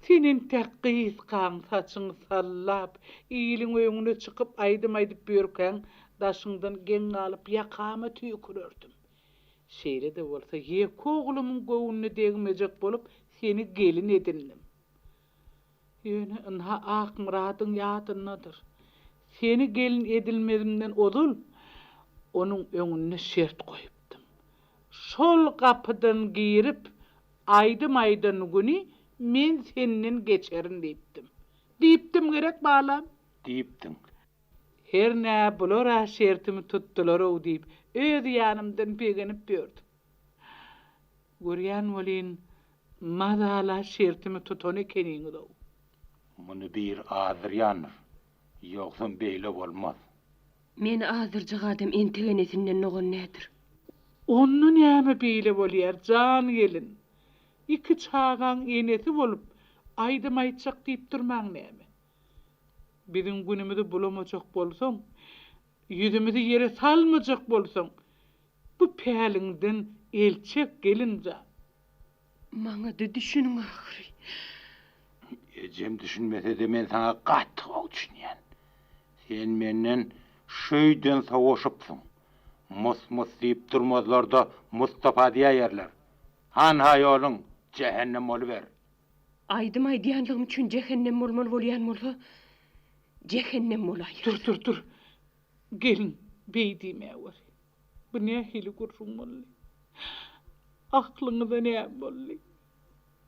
Sen entäk gyzkaň saçyňy sallap, iliň öňüne çykyp aýdym aýdyp ýörkäň, daşyňdan geň galyp ýakama tüýkürerdim. Şeýle-de bolsa, ýeke oglumyň göwnüne degmejek bolup, seni gelin edindim. Ýöne ynha Akmyradyň ýadyndadyr. Seni gelin edinmezimden ozal, onuň öňünde şert goýupdym. Şol gapydan girip, aýdym aýdan güni men senden geçerin diýipdim. Diýipdim gerek, balam? Diýipdiň. Hernä bular-a şertimi tutdular-ow diýip, öz ýanymdan begenip ýördüm. Görýän welin, mazala şertimi tutan ekeniňiz-ow. Muny bir azdyrýandyr. Ýogsam beýle bolmaz. Meni azdyrjak adam entek enesinden dogan däldir. Onda näme beýle bolýar, jan gelin? Iki çagaň enesi bolup, aýdym aýtjak diýip durmaň näme? Biziň günümizi bulamajak bolsaň, ýüzümizi ýere salmajak bolsaň, bu päliňden el çek, gelin jan. Maňa-da düşüniň ahyry. Ejem düşünmese-de men saňa gaty gowy düşünýän. Sen menden şöýden sowaşypsyň. Mus-mus diýip durmazlar-da Mustapa diýäýerler. Hanha ýoluň, jähennem boluber. Aýdym aýdýanlygym üçin jähennem bolmaly bolýan bolsa, jähennem bolaýyn. Dur, dur, dur. Gelin, beý diýmäwer. Bu nähili gürrüň boldy? Aklyňyza näme boldy?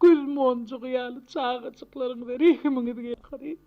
Göz monjugy ýaly çagajyklaryňyza rehimiňiz gelsin.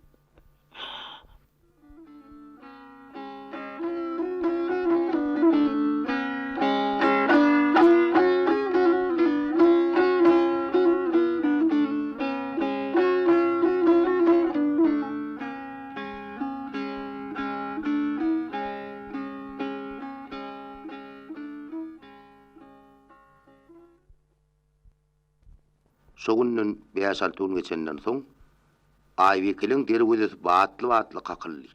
Şo günden bäş-alty gün geçenden soň, Aýbikeliň derwezesi batly-batly kakyldy.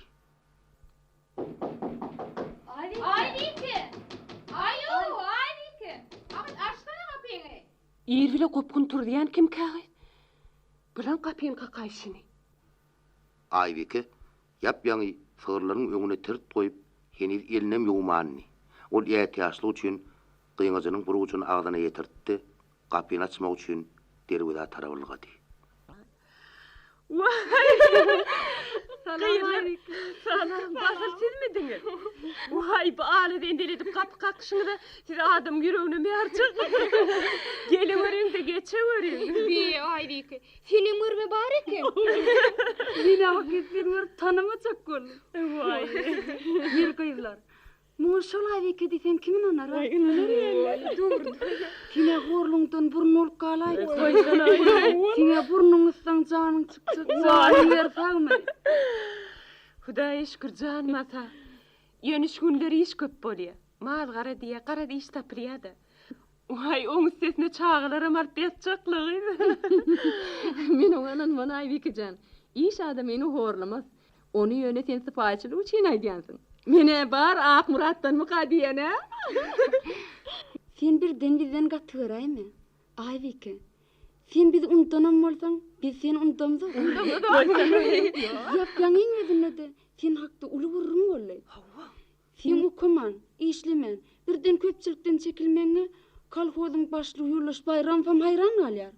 Aýbike! Aý-ow, Aýbike! Agyz açsana gapyňy! Ir bile gopgun turuzýan kimkä gyz? Bilen gapyny kakaýşyny. Aýbike ýap-ýaňy sygyrlaryň öňüne tirt goýup, heniz elinem ýuwmandy. Ol ätiýaçlyk üçin gyňajynyň bir ujuny agzyna ýetirtdi, gapyny açmak üçin derwezä tarap ylgady. Waý! Gyzlar, salam. Basyl sizmidiňiz? Waý, bu ala zendel edip gapy kakyşyňyza siz adamyň ýüregine mährçek. Geleweriň-de, geçeweriň. Be, Aýbike, senem görme bar eken. Men-ä hakyt seni görüp tanamajak boldum. Waý. Ýeri gyzlar, Muňa şol Aýbike diýseň kim ynanar-a? Waý, ynanar ýaly. Dur. Sen-ä horlugyňdan burun bolup galaýypsyň. Goýsana. Sen-ä burnuňy gyssaň janyň çykjak. Janyň ýeri sagmy? Hudaýa şükür, janym-a sag. Ýöne şu günler iş köp bolýa. Mal-gara diýýä, garaz iş tapylýa-da. Waý, oň üstesine çagalaram alyp ýatjaklygy. Men oňa ynanman, Aýbike jan. Iş adamyny horlamaz. Ony ýöne sen sypaýyçylyk üçin aýdýansyň. Men-ä bar Akmyratdanmyka diýen-ä. Sen birden bizden gaty göräýme. Aýbike, sen bizi unudanam bolsaň, biz seni unudamzok. Ýap-ýaňyň özünde-de sen hakda uly gürrüň boldy. Hawa. Seň okaman, işlemän, birden köpçülikden çekilmegiňe kolhozyň başlygy Ýoldaş Baýramowam haýran galýar.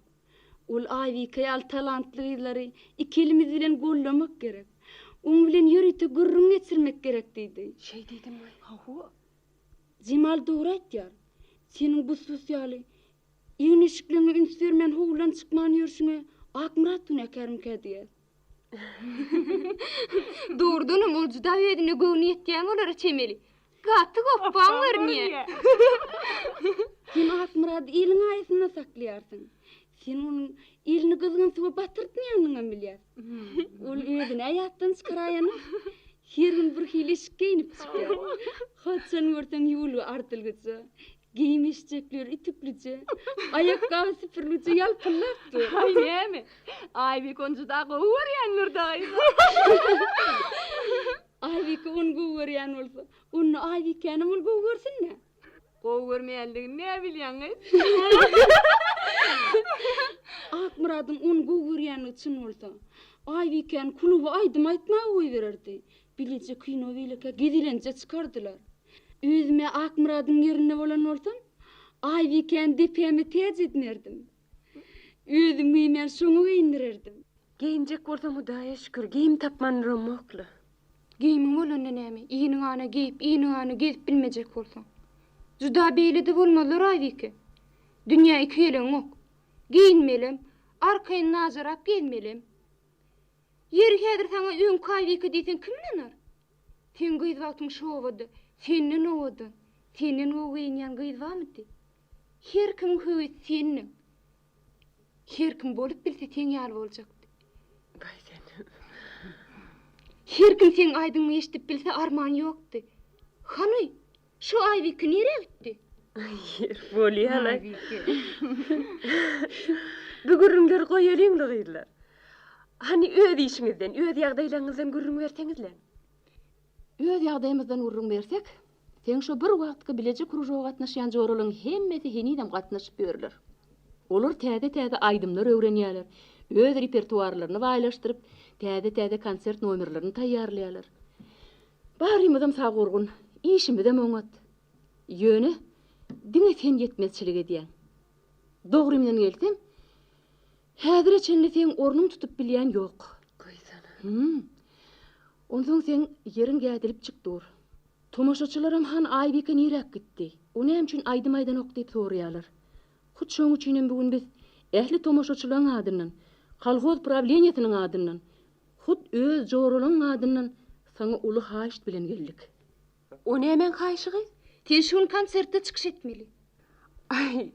Ol Aýbike ýaly talantly gyzlary iki elimiz bilen gollamak gerek. Oň bilen ýörite gürrüň geçirmek gerek diýdi. Şeý diýdimi? Hawa. Jemal dogry aýtýar. Seniň bu sus ýaly egin-eşikleňe üns bermän howludan çykman ýörşüňe Akmyrat günäkärmikä diýýär. Dogrudanam ol juda özüne göwni ýetýän bolara çemeli. Gaty gopbaň görünýär. Sen Akmyrady iliň aýasynda saklaýarsyň. Sen onuň elini gyzgyn suwa batyrtmaýanyňam bilýäs. Ol özüni-ä ýatdan çykaraýanok. Her gün bir hili eşik geýnip çykýar. Haçan görseň ýuwulgy ardylgyja, geýim-eşjekleri ütüklije, aýakgaby süpürlije ýalpyldap dur. Aý näme? Aýbike ony juda gowy görýändir daýza. Aýbike ony gowy görýän bolsa, onda Aýbikänem ol gowy görsün-dä. Gowy görmeýänligini nä bilýäň gyz? Akmyradyň ony gowy görýänligi çyn bolsa, Aýbikäni kluba aýdym aýtmaga goýbererdi. Bileje kino beýlekä gezelenje çykardylar. Özüm-ä Akmyradyň ýerinde bolan bolsam, Aýbikäni depäme täç edinerdim. Özüm geýmän şoňa geýindirerdim. Geýinjek bolsam Hudaýa şükür, geýim tapman duramok-la. Geýimiň bolanda näme, iniňana geýip, iniňana gezip bilmejek bolsaň. Juda beýle-de bolmazlar, Aýbike. Dünýä iki geleňok. Geýinmelem, arkaýyn najarap gezmelem. Ýeri häzir saňa öňki Aýbike diýseň kim ynanar? Seň gyz wagtyň şobada, senden owadan, senden gowy geýinýän gyz barmydy? Her kimiň höwesi sendiň. Her kim bolup bilse seň ýaly boljakdy. Baý sen. Her kim seň aýdymyňy eşidip bilse arman ýokdy. Hany, şo Aýbike nirä gitdi? Ýer bolýa-laý. Bu gürrüňleri goýalyň-la gyzlar. Hany öz işiňizden, öz ýagdaýlaryňyzdan gürrüň berseňizläň. Öz ýagdaýymyzdan gürrüň bersek, seň şo bir wagtky bileje kružoga gatnaşýan joralaryň hemmesi henizem gatnaşyp ýörler. Olar täze-täze aýdymlar öwrenýärler, öz repertuarlaryny baýlaşdyryp, täze-täze konsert nomerlerini taýýarlaýarlar. Barymyzam sag-gurgun, işimizem oňat. Ýöne, diňe sen ýetmezçilik edýäň. Dogrymdan gelsem, häzire çenli seň ornuň tutup bilýän ýok. Goýsana. Hum. Onsoň seň ýeriň gädilipjik dur. Tomaşaçylaram Han Aýbike niräk gitdi? O näme üçin aýdym aýdanok diýip soraýarlar. Hut şoň üçinem bu gün biz ähli tomaşaçylaryň adyndan, kolhoz prawleniýesiniň adyndan, hut öz joralaň adyndan saňa uly haýyşt bilen geldik. O nämäň haýyşy gyz? Sen şu gün konsertde çykyş etmeli. Aý,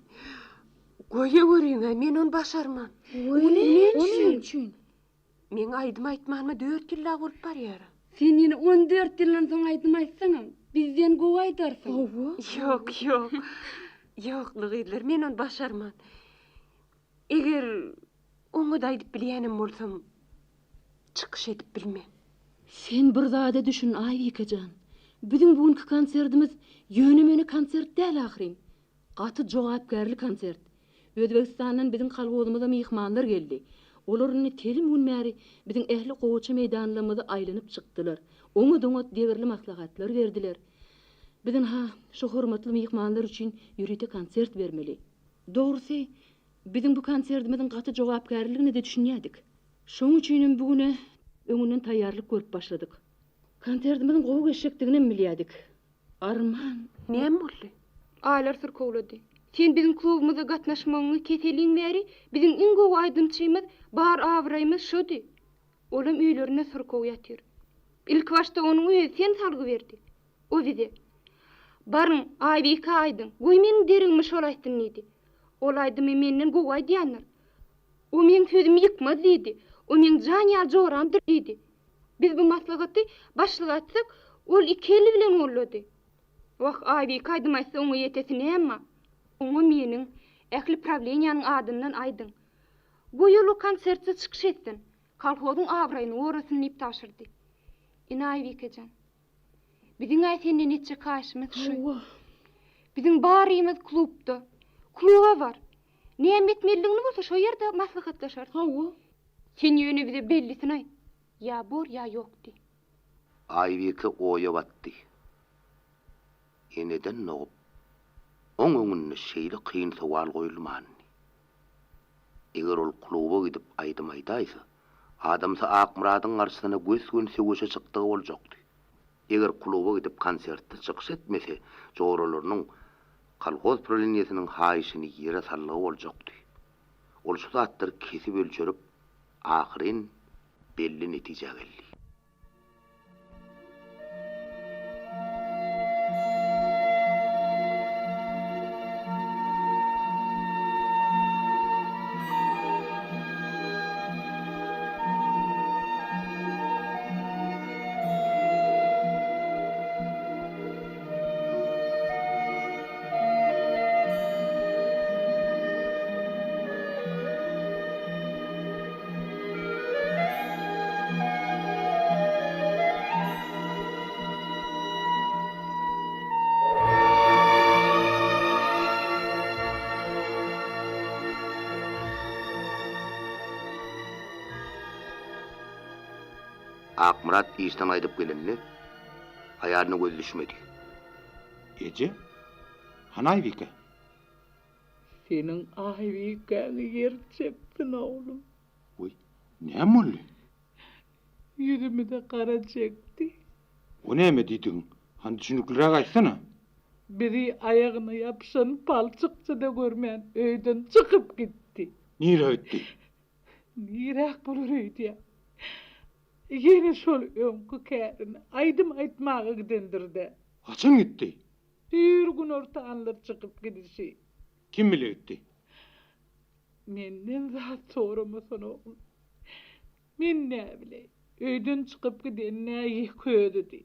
goýaweriň-ä, men ony başarman. O näme üçin? Meň aýdym aýtmanyma dört ýyl-a bolup barýar. Sen ýene on dört ýyldan soň aýdym aýtsaňam, bizden gowy aýdarsyň. Hawa. Ýok, ýok. Ýokly gyzlar, men ony başarman. Eger oňat aýdyp bilýänem bolsam, çykyş edip bilmen. Sen bir zada düşün, Aýbike jan. Biziň bu günki konserdimiz ýöne-möne konsert däl ahyryn. Gaty jogapkärli konsert. Özbegistandan biziň kolhozymyza myhmanlar geldi. Olar indi telim gün bäri biziň ähli gowaça meýdanlarymyzy aýlanyp çykdylar. Oňat-oňat degerli maslahatlar berdiler. Biz ynha, şu hormatly myhmanlar üçin ýörite konsert bermeli. Dogrusy, biziň bu konserdimiziň gaty jogapkärliligine-de düşünýärdik. Şoň üçinem bu güne öňünden taýýarlyk görüp başladyk. Konserdimiziň gowy geçjekdiginem bilýärdik. Arman. Näme boldy? Aýlar syrkawlady. Sen biziň klubymyza gatnaşmagyňy keseliň bäri biziň iň gowy aýdymçymyz, bar abraýymyz şody. Olam öýlerinde syrkaw ýatyr. Ilkibaşda onuň özi sen salgy berdi. O bize, Baryň, Aýbike aýdyň, goý meniň deregime şol aýtsyn diýdi. Ol aýdymy menden gowy aýdýandyr. O meň sözümi ýykmaz diýdi. O meň jan ýaly joramdyr diýdi. Biz bu maslahaty başlyga aýtsak, ol iki eli bilen gollady. Wah, Aýbike aýdym aýtsa oňa ýetesi näme? Oňa meniň, ähli prawleniýäniň adyndan aýdyň. Goý ol o konsertde çykyş etsin, kolhozyň abraýyny gorasyn diýip tabşyrdy. Ine, Aýbike jan. Biziň-ä senden etjek haýyşymyz şu. Hawa. Biziň barymyz klubda. Kluba bar. Näme etmelidigini bolsa şo ýerde maslahatlaşarys. Hawa. Sen ýöne bize bellisini aýt. Ýa bor, ýa ýok diý. Aýbike oýa batdy. Eneden dogup, oň öňünde şeýle kyn sowal goýulmandy. Eger ol kluba gidip aýdym aýdaýsa, adamsy Akmyradyň garşysyna gös-göni söweşe çykdygy boljakdy. Eger kluba gidip konsertde çykyş etmese, joralarynyň, kolhoz prawleniýesiniň haýyşyny ýere saldygy boljakdy. Ol şu zatlary kesip-ölçerip, ahyryn belli netijä geldi. Akmyrat işden gaýdyp gelende, aýalyna gözi düşmedi. Eje, hany Aýbike? Seniň Aýbikäňi ýer çeksin, oglum. Wiý, näme boldy? Ýüzümize gara çekdi. O näme diýdigiň? Hany düşünikliräk aýtsana. Bizi aýagyna ýapyşan palçykça-da görmän öýden çykyp gitdi. Nirä gitdi? Niräk bolar öýdýäň? Ýene şol öňki kärine, aýdym aýtmaga gidendir-dä. Haçan gitdi? Hüýr günortanlar çykyp gidişi. Kim bile gitdi? Menden zat soramasana oglum. Men näbileýin. Öýden çykyp giden-ä ýeke özüdi.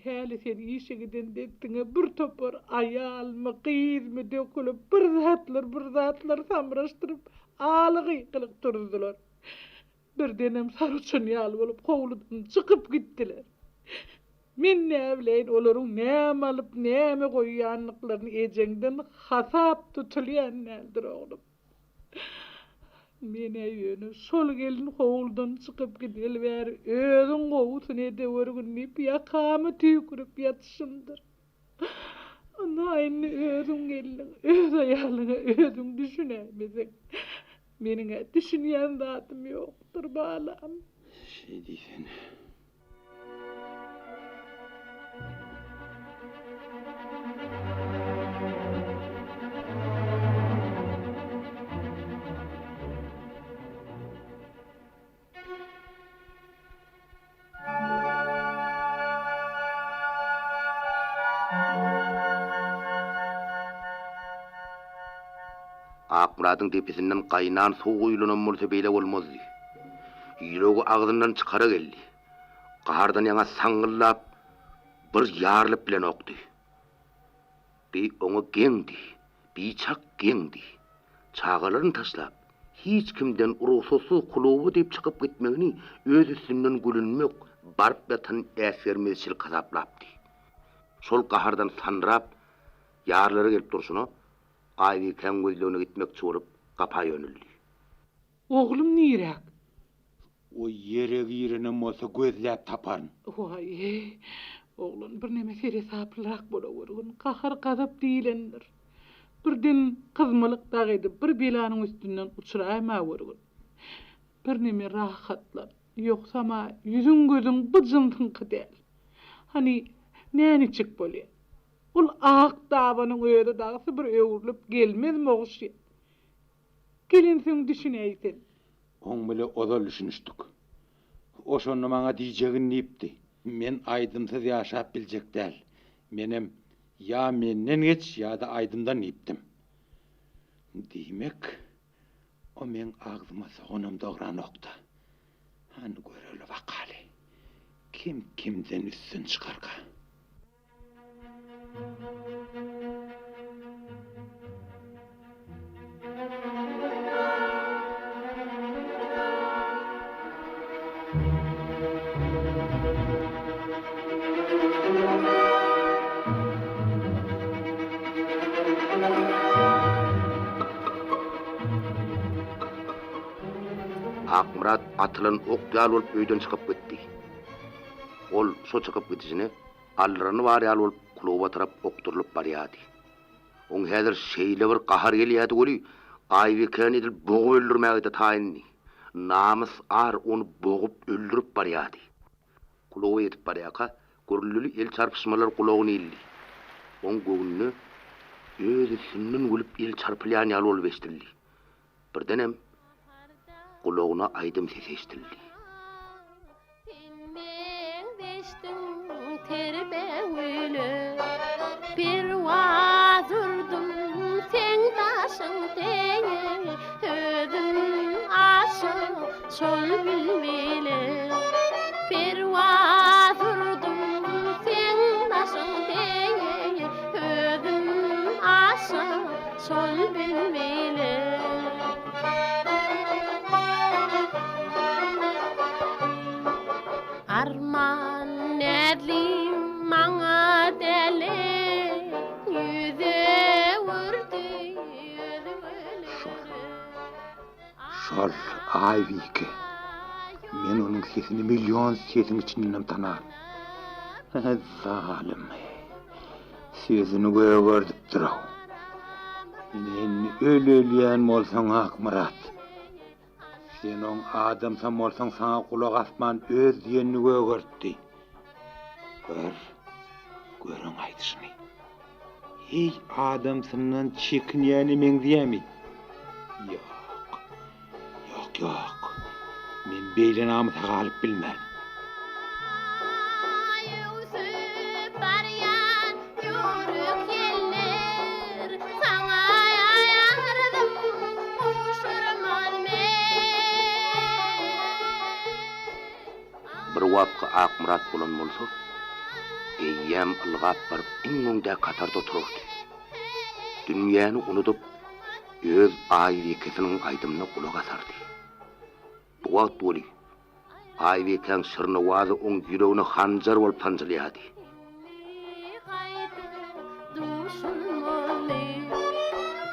Häli sen işe giden dessiňe bir topar aýalmy, gyzmy dökülip, bir zatlar, bir zatlar samraşdyryp, aly-gykylyk turuzdylar. Birdenem saruçan ýaly bolup howludan çykyp gitdiler. Men näbileýin olaryň näme alyp, näme goýýandyklaryny ejeňden hasap tutulýan däldir oglum. Men-ä ýöne şol gelin howludan çykyp gideli bäri özüň gowusyny edewürgin diýip ýakamy tüýkürip ýatyşymdyr. Ynha indi özüň geldiň, öz aýalyňa özüň düşünäýmeseň. Meniň-ä düşünýän zadym ýokdur, balam. Şeý diýsene. Akmyradyň depesinden gaýnan suw guýlanam bolsa beýle bolmazdy. Ýüregi agzyndan çykara geldi. Gahardan ýaňa saňňyldap, bir ýarylyp bilenokdy. Bi oňa geňdi, biçak geňdi. Çagalaryny taşlap, hiç kimden rugsatsyz kluba diýip çykyp gitmegini öz üstünden gülünmek, baryp ýatan äsgermezçilik hasaplapdy. Şol gahardan sanrap, ýarylara gelip durşuna, Aýbikäň gözlegine gitmekçi bolup, gapa ýöneldi. Oglum niräk? O ýere girenem bolsa gözläp taparyn. Waý, oglan birneme seresaplyrak bolawurgyn. Gahar-gazap diýlendir. Birden gyzmalyk dagy edip bir belanyň üstünden uçraýmawurgyn. Birneme rahatlan. Ýogsam-a ýüzüň-gözüň bu jynsyňky däl. Hany, näniçik bolýa? Ol ak dabanyň özi dagysy bir öwrülip gelmezmi ogşy? Gelensoň düşünäý sen. Oň bile ozal düşünişdik. O şonda maňa diýjegini diýipdi. Men aýdymsyz ýaşap biljek däl. Menem ýa menden geç ýa-da aýdymdan diýipdim. Diýmek, o meň agzyma soganam dogranok-da. Hany göreli bakaly, kim kimden üstün çykarka. Akmyrat atylan ok ýaly bolup öýden çykyp gitdi. Ol şo çykyp gidişine aldyrany bar ýaly bolup kluba tarap okdurylyp barýardy. Oň häzir şeýle bir gahary gelýärdi weli, Aýbikäni edil bogup öldürmäge-de taýyndy. Namys-ar ony bogup öldürip barýardy. Kluba ýetip barýarka, gürrüldili el çarpyşmalar gulagyna ildi. Oň göwnüne öz üstünden gülüp el çarpylýan ýaly bolup eşidildi. Birdenem gulagyna aýdym sesi eşidildi. Sen meňzeşdiň terbegüle, Perwaz urdum seň daşyň deý, Özüm aşyk şol bilbile. Perwaz urdum seň daşyň deý, Özüm aşyk şol bilbile. Arman näzlim maňa däli ýüze urdy Şol, şol Aýbike. Men onuň sesini million sesiň içindenem tanaryn. Zalym. Sözüni gögerdipdir-ow. Ine indi öl ölýän bolsaň Akmyrat. Sen oň adamsam bolsaň saňa gulak asman öz diýenini gögertdi. Gör, gör oň aýdyşyny. Heý adamsyndan çekinýäne meňzeýämi? Ýok. Ýok, ýok. Men beýle namysa galyp bilmen. Öwsüp barýan ýüwrük ýeller, Saňa ýardym gowşurman men. Bir wagtky Akmyrat bolan bolsa, eýýäm ylgap baryp iň öňdäki hatarda oturardy. Dünýäni unudyp, öz Aýbikesiniň aýdymyna gulak asardy. Bu wagt weli, Aýbikäň şirin owazy oň ýüregine hanjar bolup sanjylýardy. Duşulmaly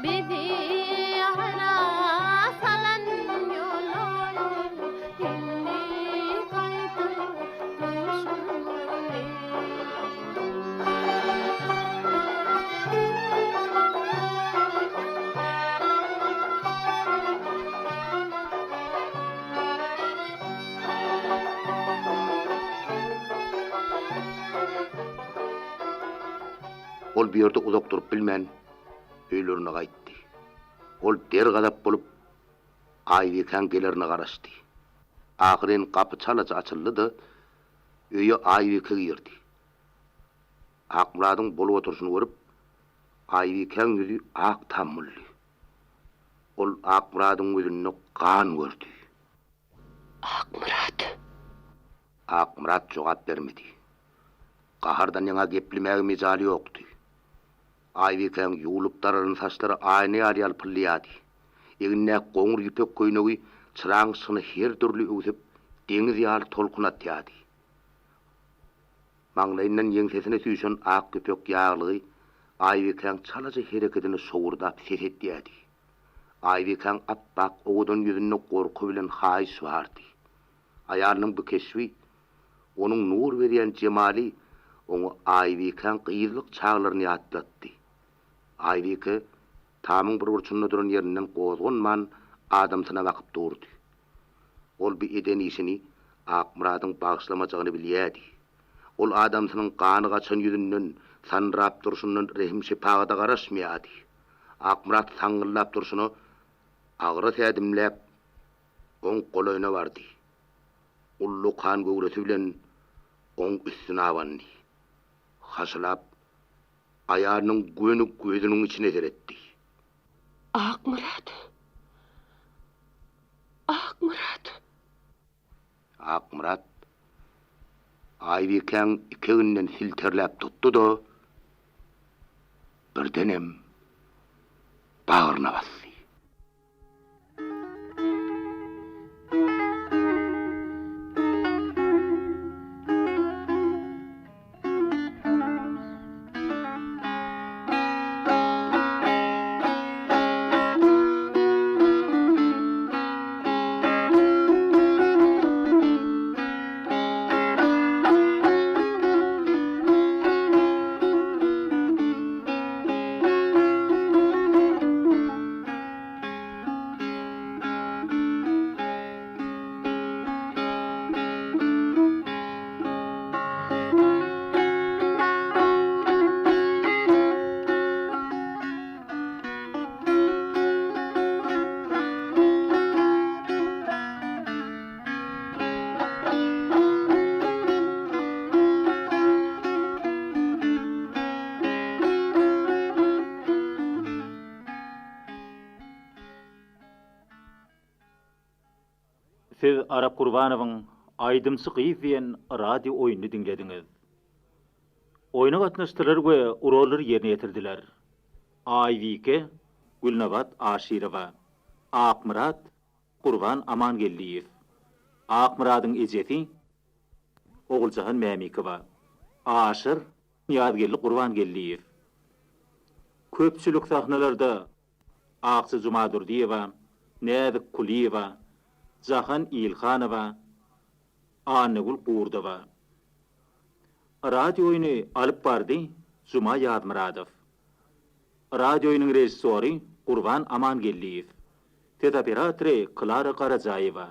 bizi ara salan ýola indi gaýdyp duşulmaly. Ol bu ýerde uzak durup bilmän, öýlerine gaýtdy. Ol dergazap bolup, Aýbikäň gelerine garaşdy. Ahyryn gapy çalaja açyldy-da, öýe Aýbike girdi. Akmyradyň bolup oturyşyny görüp, Aýbikäň ýüzi ak tam boldy. Ol Akmyradyň gözünde gan gördi. Akmyrat! Akmyrat jogap bermedi. Gahardan ýaňa geplemäge mejaly ýokdy. Aýbikäň ýuwlup daralan saçlary aýna ýaly ýalpyldaýardy. Egnindäki goňur ýüpek köýnegi çyraň yşygyna her dürli öwsüp, deňiz ýaly tolkun atýardy. Maňlaýyndan ýeňsesine süýşen ak ýüpek ýaglygy Aýbikäň çalaja herekedine şowurdap ses edýärdi. Aýbikäň ap-ak owadan ýüzünde gorky bilen haýyş bardy. Aýalynyň bu keşbi, onuň nur berýän jemaly oňa Aýbikäň gyzlyk çaglaryny ýatlatdy. Aýbike tamyň bir burçunda duran ýerinden gozganman adamsyna bakyp durdy. Ol bu eden işini Akmyradyň bagyşlamajagyny bilýärdi. Ol adamsynyň gany gaçan ýüzünden, sandyrap durşundan rehim-şepagada garaşmaýardy. Akmyrat saňňyldap durşuna agras ädimläp, oň golaýyna bardy. Ullakan göwresi bilen oň üstüne abandy. Haşylap, aýalynyň göni gözüniň içine seretdi. Akmyrat! Akmyrat! Akmyrat Aýbikäň ikeginden silterläp tutdy-da, birdenem bagryna basdy. Siz Arap Gurbanowyň Aýdymçy gyz diýen radio oýnuny diňlediňiz. Oýna gatnaşdylar we rollary ýerine ýetirdiler. Aýbike, Gülnabat Aşyrowa, Akmyrat, Gurban Amangeldiýew, Akmyradyň ejesi, Oguljahan Mämikowa, Aşyr, Nyýazgeldi Gurbangeldiýew. Köpçülik sahnalarda Akja Jumadurdyýewa, Näzik Kulyýewa, Jahan Ilhanowa, Annagül Gurdowa. Radiooýny alyp bardy Juma Ýazmyradow. Radiooýnuň režissýory Gurban Amangeldiýew. Ses operatory Klara Garajaýewa.